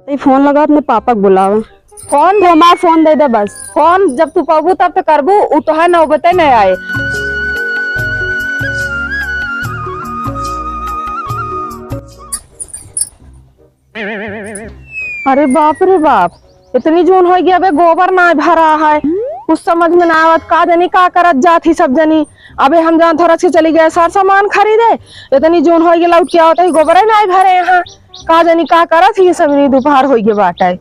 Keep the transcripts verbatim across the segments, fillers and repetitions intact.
ई फोन लगा अपने पापा के बुलावे। फोन? तू हमार फोन दे दे बस। फोन जब तू पाबू तब तो करबू, उ तो है नौबते नहीं आए। अरे बाप रे बाप, इतनी जून होइ गया, अबे गोबर ना भरा है, कुछ समझ में ना आवत, का जानी का करत जात ही सब जनी। अबे हम जान थोड़ा से चली गए सर सामान खरीदे, इतनी जून होइ गया, लौट के आवत ही गोबरे ना भरे यहाँ। का जानी का करत ही ये सब, इतनी दोपहर होइ गया बाटे।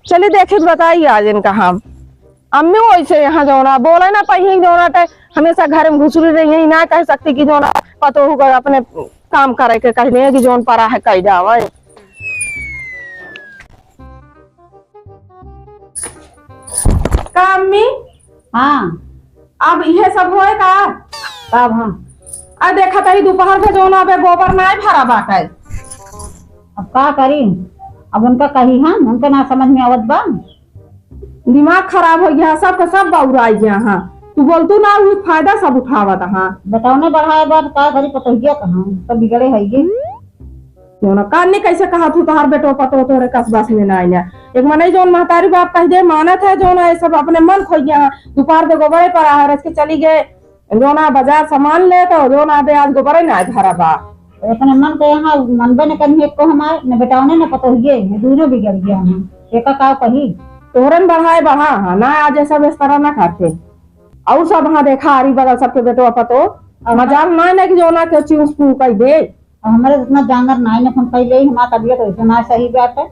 चली देखी तो बताई आज इनका हम। अम्मी वैसे यहाँ जौना बोले ना पही जौना ते हमेशा घर में घुसरी रही है, ना कह सकती कि जौना पतोहू का अपने काम करे के कहने कि जौन परा है कह जावे। का अम्मी? हाँ। अब इहे सब होए का? तब हाँ। आ देखा तही दोपहर के जौन अबे गोबर नाय भरा बाटे। अब का करी? अब उनका कही हम, उनका ना समझ में आवत बा। दिमाग खराब हो गया, सबका सब बौराई गया हाँ। तू बोलतू ना, उ फायदा सब उठावत हाँ। बताओ ना बढ़ाए बा, तो का करी पतोहिया कहाँ, सब बिगड़े है ये। जौन कान ने कैसे कहा तू, तोहार बेटो पतो तोहरे कस बस में ना आइया। एक मनई जौन महतारी बाप कह दे मानत है, जौन है सब अपने मन खोइया। दोपहर के गोबरे परा है, रच के चली गए, जौन आ बाजार सामान ले तो जौन आ बे आज गोबरे ना धरा बा। अपने मन के यहाँ मनबे न करिए एको हमार, न बेटाउने न पतोहिए, न दूनो बिगड़ गया हम। एका का कही? तोहरन बढ़ाए बढ़ा हाँ, ना आज सब इस तरह ना करते। और सब हाँ देखा आरी बगल सबके बेटो पतो, अब मजाल ना है कि जौन आ के चूस पू कह दे। अब हमरे इतना जानर नाई न, हम पहले ही हमार तबियत वैसे ना सही बाटे।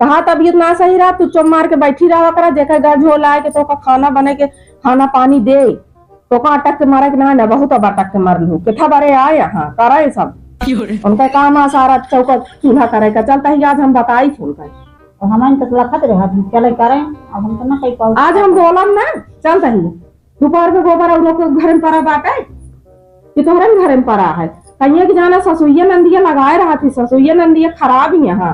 कहाँ तबियत ना सही रहा, तू चुप मार के बैठी रहा करा, जेकर घर झोला आए के तो का खाना बने के, खाना पानी दे, तो का अटक के मारे के ना, ना बहुत अब अटक के मर लू, कितना बड़े आए यहाँ करे सब। उनका काम आ सारा चौका चूल्हा करे का, चलता ही आज हम बताई थे उनका। और हम तो लखत रहे, हम चले करें, अब हम तो ना कहीं पाऊ। आज हम बोलब ना, चलता ही। दोपहर में गोबर और लोग के घर में परा बाटे कि तोहरे में घर में परा है? कहिए कि जाना ससुइया नंदिया लगाए रहा थी, ससुइया नंदिया खराब ही यहाँ।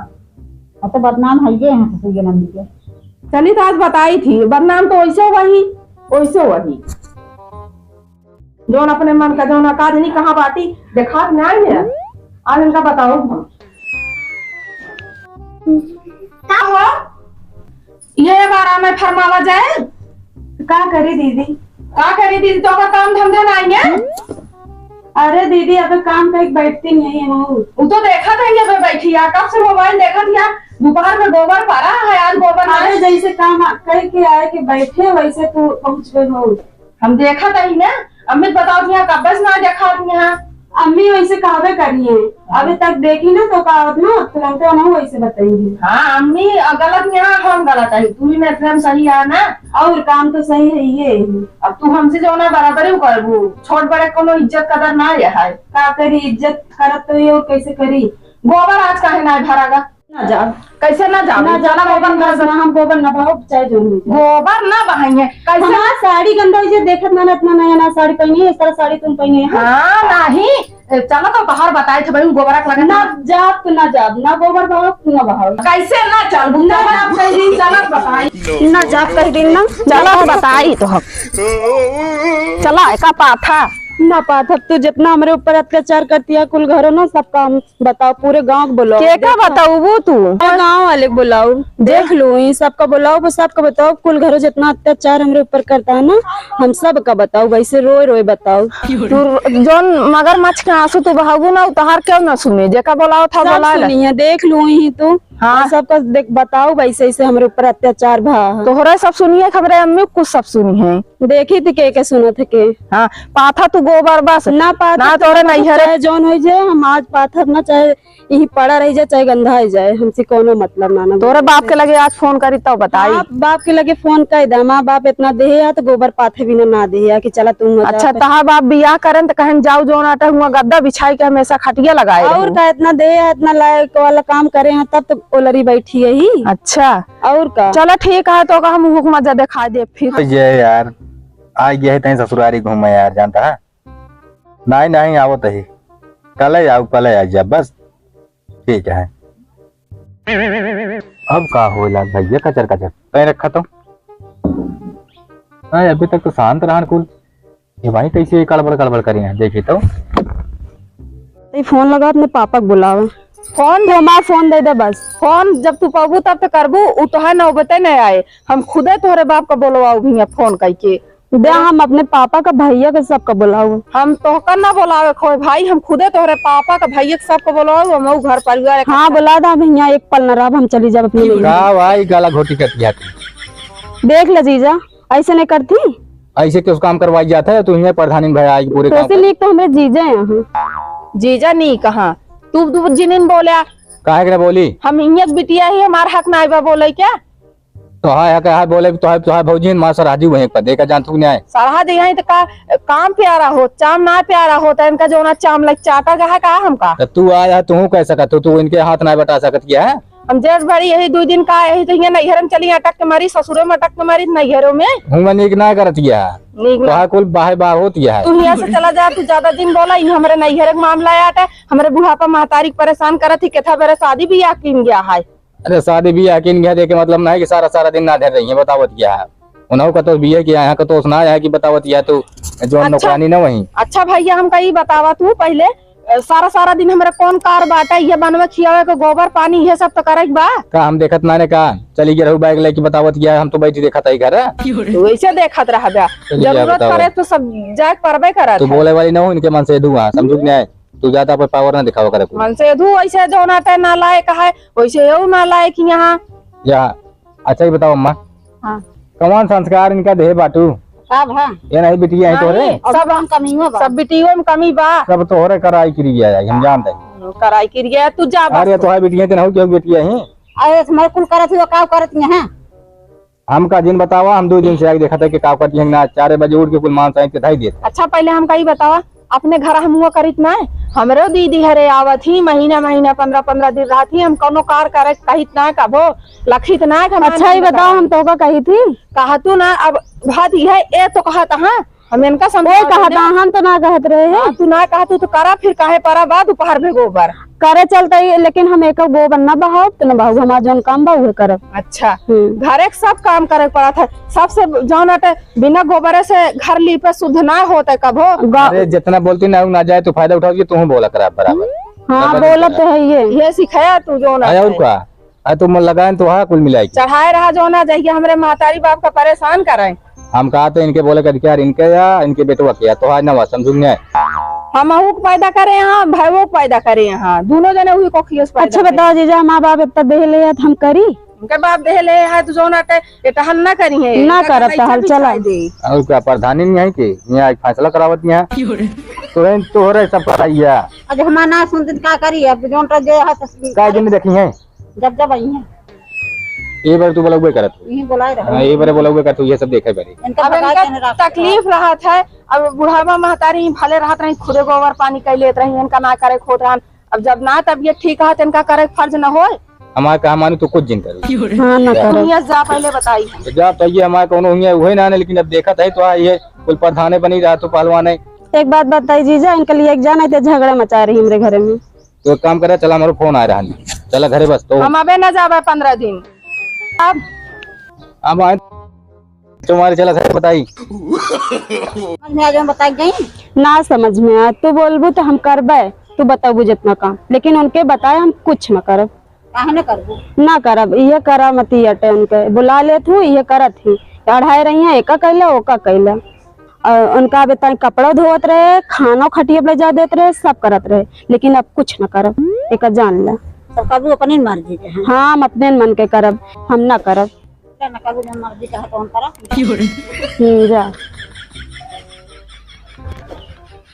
अब तो बदनाम है ये यहाँ ससुइया नंदिया। चली तो आज बताई थी, बदनाम तो वैसे वही, वैसे वही। जौन अपने मन का जौन का जनी कहाँ बाटी, देखात नाई है। आज इनका बताओ हम। का हो? ये बारा में फरमावा जाए? का करी दीदी? का करी दीदी? तो का काम धंधा नाई है? अरे दीदी, अबे काम कहीं बैठती नहीं हो। वो तो देखा था ये अबे बैठी है, कब से मोबाइल देखा था? दोपहर में गोबर परा है, आज गोबर ना अरे है। जैसे काम आ-, कह के आए के बैठे, वैसे तू पहुँच गए हो। हम देखा था ही ना, अमित बताओ यहाँ कब से ना देखा था यहाँ। अम्मी वैसे कहबे करी है, अभी तक देखी ना तो का होत ना, तुरंते उन्होंने वैसे बताई है। हाँ अम्मी, अ, गलत यहाँ हम गलत है, तू ही मैं एकदम सही है ना। और काम तो सही है ये। अब तू हमसे जो ना बराबरी करबू, छोट बड़े कोनो इज्जत कदर ना है। का करी इज्जत करत तो ये और कैसे करी? गोबर आज काहे ना भरागा? ना जाब। कैसे ना जाब? ना जाब, चला गोबर ना बस। ना, हम गोबर ना बहाओ, चाहे जो हो जाए। गोबर ना बहाइए, कैसे? हमार साड़ी गंदा हो जाए, देखत ना, ना, इतना नया नया साड़ी पहनी है, इस तरह साड़ी तुम पहनी है, हाँ? हाँ, नहीं। ए, चला तो बाहर बताए थे भाई, गोबरा के लगे ना जाब तो ना जाब, ना गोबर बहाओ, ना बहाओ। कैसे ना चलबू? ना गोबर जाब, कहीं दिन चलत बताई। ना जाब, कहीं दिन ना। चला बताई तो हम। चला, एका पाथा। ना पाथा, तू जितना हमरे ऊपर अत्याचार करती है, कुल घरों ना, सबका हम बताओ, पूरे गाँव को बुलाओ। के का बताऊबू तू? पूरे गाँव वाले को बुलाओ, देख लो, ये सबका बुलाओ, बस सबका बताओ, कुल घरों जितना अत्याचार हमरे ऊपर करता है ना, हम सबका बताओ, वैसे रोए रोए बताओ। तू जौन मगरमच्छ के आंसू तू बहाबू ना, उ तोहार क्यों ना सुने, जेका बुलाओ था सब बुला ले। सुनी है, देख लो ही तू। हाँ। और सबका देख, बताओ, वैसे ऐसे हमरे ऊपर अत्याचार भा है। तोहरे सब सुनिए, हमरे अम्मी कुछ सब सुनी है। देखी थी के, के सुनत है के। हाँ, पाथा तू गोबर बस। ना पाथा ना तोरे तू नैहरे। चाहे जौन हो जाए, हम आज पाथब ना, चाहे यही पड़ा रह जाए, चाहे गंधा ही जाए, हमसे कोनो मतलब ना, ना। तोरे बाप के लगे आज फोन करी तब बताई। हाँ, बाप के लगे फोन कर दे, माँ बाप इतना देहे है तो गोबर पाथे भी ना, ना देहे है कि चला तू मत अच्छा, जा। तहार बाप बियाह करें तो कहें जाओ जौन आटा हुआ गद्दा बिछाई के हमेशा खटिया लगाए और रहू। का इतना देहे है, इतना लायक वाला काम करे हैं तब तो ओलरी बैठी है ही। अच्छा। और का? चला ठीक है, तो का हम हुक मजा दिखाई दे फिर। ये यार, आ गया है तहीं ससुरारी घूमे यार, जानता है? नहीं, नहीं, आवत ही। कल ही आओ, कल ही आ जा, बस। ठीक है। अब का होला भैया, कचर कचर। कहीं रखा तो? नहीं, अभी तक तो शांत रहन कुल। ये भाई कैसे कड़बड़ कड़बड़ करी हैं, देखी तो। ई फोन लगा अपने पापा के बुलावे। फोन दे, हमार फोन दे दे बस। फोन जब तू पाबू तब तो करबू, उ तोहार नौबते नहीं आए। हम खुदे तोहरे बाप का बोलवाऊ भैया फोन करके। दे, हम अपने पापा का, भैया के, सबका बोलाऊ। हम तोहका ना बोलावे खोए भाई, हम खुदे तोहरे पापा का, भैया के, सबका बोलाऊ। हम ऊ घर परिवार इकट्ठा हाँ, बोला दा भैया, एक पल न रहब, हम चली जाब अपने नैहर। का भाई गला घोटी करती है तू? देख ले जीजा, ऐसे नहीं करती। ऐसे क्यों काम करवाई जाता है? तू ही प्रधानी भाई आज पूरे तो काम से पर। नीक तो हमरे जीजा हैं। जीजा नी कहाँ, तू, तू जिनिन बोल्या। काहे के ना बोली? हम इहाँ के बिटिया ही, हमार हक ना आइबा बोले क्या? तोहार हक है बोले, तोहार, तोहार भौजी माँ सरहदी वहीं पर देखा जान तू न्याय। सरहदी है तो का, काम प्यारा हो, चाम ना प्यारा हो, तो इनका जो ना चाम लग चाटा गया है का हमका? तो तू आया, तू कह सकत हो, तू इनके हाथ ना बटा सकत क्या है? हम जेठ भरी यही दो दिन का, यही तो यहाँ नैहर में चली अटक के मरी, ससुरे में अटक के मरी, नैहरों में। हुआ नीक ना करत गया। नीक ना। तोहार कुल बाहर बाहर होत गया है। तू यहाँ से चला जा, तू ज्यादा दिन बोला, ये हमरे नैहर के मामला है, आटा, हमरे बुढ़ापा महतारी के परेशान करत ही, केथा बेरा शादी बियाह किन गया है। अरे शादी बियाह किन गया देखे मतलब ना है कि सारा सारा दिन ना धर रही है, बतावत क्या है? उन्हों का तो बियाह किया है, का तो उसना है कि बतावत क्या तू जो अच्छा। नौकरानी ना वही। अच्छा भैया, हमका ई बतावा तू पहले, अ, सारा सारा दिन हमरे कौन कार बाटे, ये बनवे खियावे के गोबर पानी ये सब तो करे के बा। का हम देखत ना ने का? चली गए रहू बैग लेके बतावत क्या, हम तो बैठी देखत आई घर। तू ऐसे देखत रह बा। चली गया जरूरत बतावा। पड़े तो सब जाए परबे करत तू है। बोले वाली ना हो, इनके मन से दुआ, समझू कि नहीं? तू ज्यादा पर पावर ना दिखावा करे कोई। मन से धू ऐसे जो ना ते नालायक है, वैसे यो नालायक यहाँ। या, अच्छा ये बताओ अम्मा, हाँ। कौन संस्कार इनका देहे बाटू? सब है। ये नहीं बिटिया है तोरे? नहीं, सब हम कमी में बा। सब बिटियों में कमी बा। सब तोहरे कराई किरिया है, हम जानते हैं। कराई किरिया, तू जा बस। अरे तोहरे बिटिया ते ना हो, क्यों बिटिया है? अरे हमारे कुल करत हुआ, का करत यहाँ? हमका जिन बतावा, हम दो दिन से आके देखत है कि का करती है ना, चार बजे उठ के कुल मान साइन के धाई देत। अच्छा, पहले हमका ई बतावा, अपने घर हम हुआ करित ना है? हमरो दीदी हरे आवत ही, महीना, महीना, पन्द्रह, पन्द्रह दिन रहत ही, हम कौनो कार करे कहित ना है कबो, लखित ना है कि हम अच्छा, ई बतावा, हम तोका कही थी? कहा तू ना, अब बात यह है, ए तो कहत हाँ, हम इनका कोई समझावत कहत ना। हम तो ना कहत रहे हैं। हाँ, तू ना कहत, तू तो करा, फिर काहे परा बा दोपहर में गोबर? करे चलते ही, लेकिन हम एक गोबर ना बहाओ, तो ना बहाओ, हमार जौन काम बा, उहे करब। अच्छा, हम्म। घरे के सब काम करे के पड़त है, सबसे जौन अटे, बिना गोबरे से घर लीपे शुद्ध ना होते कभो। गा- अरे, जितना बोलती ना, ना जाए तो फायदा उठाओ, ये तू बोला करा बराबर। हाँ, ज्यादा बोलत बोला। तो है ये। ये सिखाया तू जौन अरे, और अटे। का? आ, तू मन लगाए तो हा कुल मिलाई के। चढ़ाए रहा जो ना जाइए, हमरे महतारी बाप का परेशान करे। हम कहा तो इनके बोले के अधिकार इनके या इनके बेटवा के या, तो आज ना हुआ, समझू नहीं आए। हम अहू के पैदा करे यहाँ, भाईवो के पैदा करे यहाँ, दोनों जने हुई कोखियों से पैदा अच्छा करे। बताओ जीजा, माँ बाप इतना देह ले है तो हम करी? उनके बाप देह ले है तो जो ना ते, ये टहल ना करी है, ना इनका करब नहीं टहल, चला। बिछाई दे। और का प्रधानी नहीं है कि यहाँ एक फैसला करावत यहाँ। तो इन तोहरे सब कराइया। अरे हमार ना सुनते तो का करी, अब जो ना जे है तो का दिन देखी है? जब जब आई हैं। ए बार तू बोलउबे करत हो। यही बोलाए रहो। हाँ, ए बार बोलउबे करत हो, ये सब देखे बारी। इनका अब भगाए इनका के ना रास्ता। तकलीफ रहत है, अब बुढ़ावा महतारी भले रहत रही, खुदे गोबर पानी कर लेत रही, इनका ना करे खोत रहन। अब जब ना तबीयत ठीक है, तो इनका करे फर्ज न होए। हमार कहा मानू तो कुछ जिन करू। हाँ, ना करो। दुनिया जा पहले बताई। तो जा तो ये हमार कौनो हुई है, वही ना ने, लेकिन अब देखत है तो आ ये कुल प्रधाने बनी रहा तो पहलवान है। एक बात बताई जीजा, इनके लिए एक जाना है तो झगड़ा मचा रही हमरे घरे में। तो एक काम करे, चला, हमारो फोन आ रहा है, चला घरे बस। तो हम अबे न जाबे पन्द्रह दिन। अब अब आए तुम्हारे, चला घरे बताई। समझ में आ जाए, बताई गई। ना समझ में आए, तू बोलबू तो हम करबे, तू बताबू जितना काम, लेकिन उनके बताए हम कुछ न करब। काहे न करबू? ना करब, ये करा मती अटे उनके, बुला लेत हूँ, ये करत ही, अढ़ाई रही है, एका कैला, ओका कैला। और उनका बताई कपड़ा धोवत रहे, खानो खटिया पे ले जा देत रहे, सब करत रहे, लेकिन अब कुछ न करब, एका जान ले। सब करबू अपने मर्जी के, हाँ। हाँ, हम अपने मन के करब, हम ना करब। ना करबू, जब मर्जी कहे तौन करब। हम्म, जा।